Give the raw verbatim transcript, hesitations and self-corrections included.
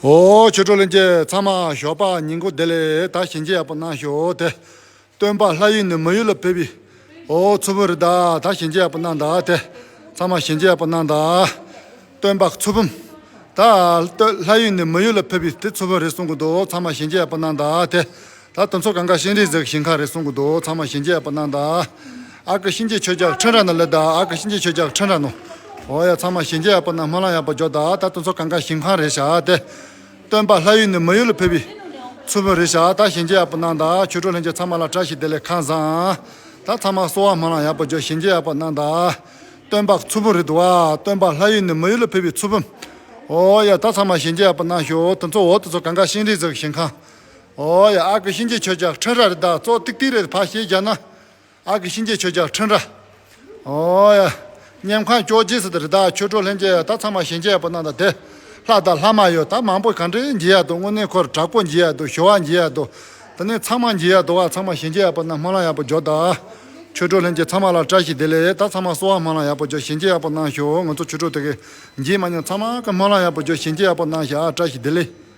ཨོ་ཆོས་གྲོགས་ལྷན་རྒྱས་ཚང་མ་ཞོགས་པ་ཉིན་གུང་བདེ་ལེགས། ད་བྱིན་གྱིས་ཡག་པོ་གནང་ཤོག་དེ། སྟོན་པ་ལྷ་ཡུལ་ནས་མི་ཡུལ་ལ་ཕེབས་པའི་ཨོ་མཚུར་ཕུ་རེད་ད། ད་བྱིན་གྱིས་ཡག་པོ་གནང་ད་དེ། ཚང་མ་བྱིན་གྱིས་ཡག་པོ་གནང་ད། སྟོན་པ་མཚུར་ཕུ། ད་སྟོན་ལྷ་ཡུལ་ནས་མི་ཡུལ་ལ་ཕེབས་པའི་དེ་མཚུར་ཕུ་རེད་གསུང་གི་འདུག་ཚང་མ་བྱིན་གྱིས་ཡག་པོ་གནང་ད་དེ། ད་དེ་ཚོ་གང་ག་ཤིང་རིས་ཟིག་ཞིང་ཁ་རེད་གསུང་གི་འདུག་ཚང་མ་བྱིན་གྱིས་ཡག་པོ་གནང་ད། ཨ་ཁུ་གཤིན་རྗེ་ཁྱོད་ཀྱང་ཁྲིན་ར་ནང་ལ་ད། ཨ་ཁུ་གཤིན་རྗེ་ཁྱོད་ཀྱང་ཁྲིན་ར་ནང་། ཨོ་ཡ་ཚང་མ་བྱིན་གྱིས་ཡག་པོ་གནང་། སྨོན་ལམ་ཡག་པོ་རྒྱོབ་ད། ད་དེ་ཚོ་གང་ག་ཞིང་ཁ་རེད་ཤག་དེ། སྟོན་པ་ལྷ་ཡུལ་ནས་མི་ཡུལ་ལ་ཕེབས་པའི་མཚུར་ཕུ་རེད་ཤག་ད་བྱིན་གྱིས་ཡག་པོ་གནང་ད། ཆོས་གྲོགས་ལྷན་རྒྱས་ཚང་མ་ལ་བཀྲ་ཤིས་བདེ་ལེགས་ཁམས་བཟང་། ད་ཚང་མ་གསོལ་བ་སྨོན་ལམ་ཡག་པོ་རྒྱོབ། བྱིན་གྱིས་ཡག་པོ་གནང་ད། སྟོན་པ་མཚུར་ཕུ་རེད་འདུག་བ། སྟོན་པ་ལྷ་ཡུལ་ནས་མི་ཡུལ་ལ་ཕེབས་པའི་མཚུར་ཕུ། ཨོ་ཡ་ད་ཚང་མ་བྱིན་གྱིས་ཡག་པོ་གནང་ཤོག་དེ་ཚོ་འོ་དེ་ཚོ་གང་ག་ཤིང་རིས་ཟིག་ཞིང་ཁ། ཨོ་ཡ་ཨ་ཁུ་གཤིན་རྗེ་ཁྱོད་ཀྱང་ཁྲིན་ར་རེད་ད། ཙོག་ཏིག་ཏིག་རེད་ཕར་བཤད་བཞག་ན། ཨ་ཁུ་གཤིན་རྗེ་ཁྱོད་ཀྱང་ཁྲིན་ར། ཨོ་ཡ། ཉམས་ཁང་ཅོག་ཇི་སི་དེ་རེད་ད། ཆོས་གྲོགས་ལྷན་རྒྱས་ད་ཚང་མ་བྱིན་གྱིས་ཡག་པོ་གནང་ད་དེ། ལྷ་དང་ལྷ་མ་ཡོད་ད་མང་པོ་ག་འདྲས་འཇིགས་ཡག་འདུག་དངོས་གནས་ཁོ་ར་དྲག་པོ་འཇིགས་ཡག་འདུག་ཞི་བ་འཇིགས་ཡག་འདུག་དེ་ནས་ཚང་མ་འཇིགས་ཡག་འདུག་བ། ཚང་མ་བྱིན་གྱིས་ཡག་པོ་གནང་། སྨོན་ལམ་ཡག་པོ་རྒྱོབ་ད། ཆོས་གྲོགས་ལྷན་རྒྱས་ཚང་མ་ལ་བཀྲ་ཤིས་བདེ་ལེགས། ད་ཚང་མ་གསོལ་བ་སྨོན་ལམ་ཡག་པོ་རྒྱོབ། བྱིན་གྱིས་ཡག་པོ་གནང་ཤོག་ང་ཚོ་ཆོས་གྲོགས་དེ་གའི་འཇིགས་མ་མྱོང་། ཚང་མ་གི་སྨོན་ལམ་ཡག་པོ་རྒྱོབ། བྱིན་གྱིས་ཡག་པོ་གནང་ཤག་བཀྲ་ཤིས་བདེ་ལེགས།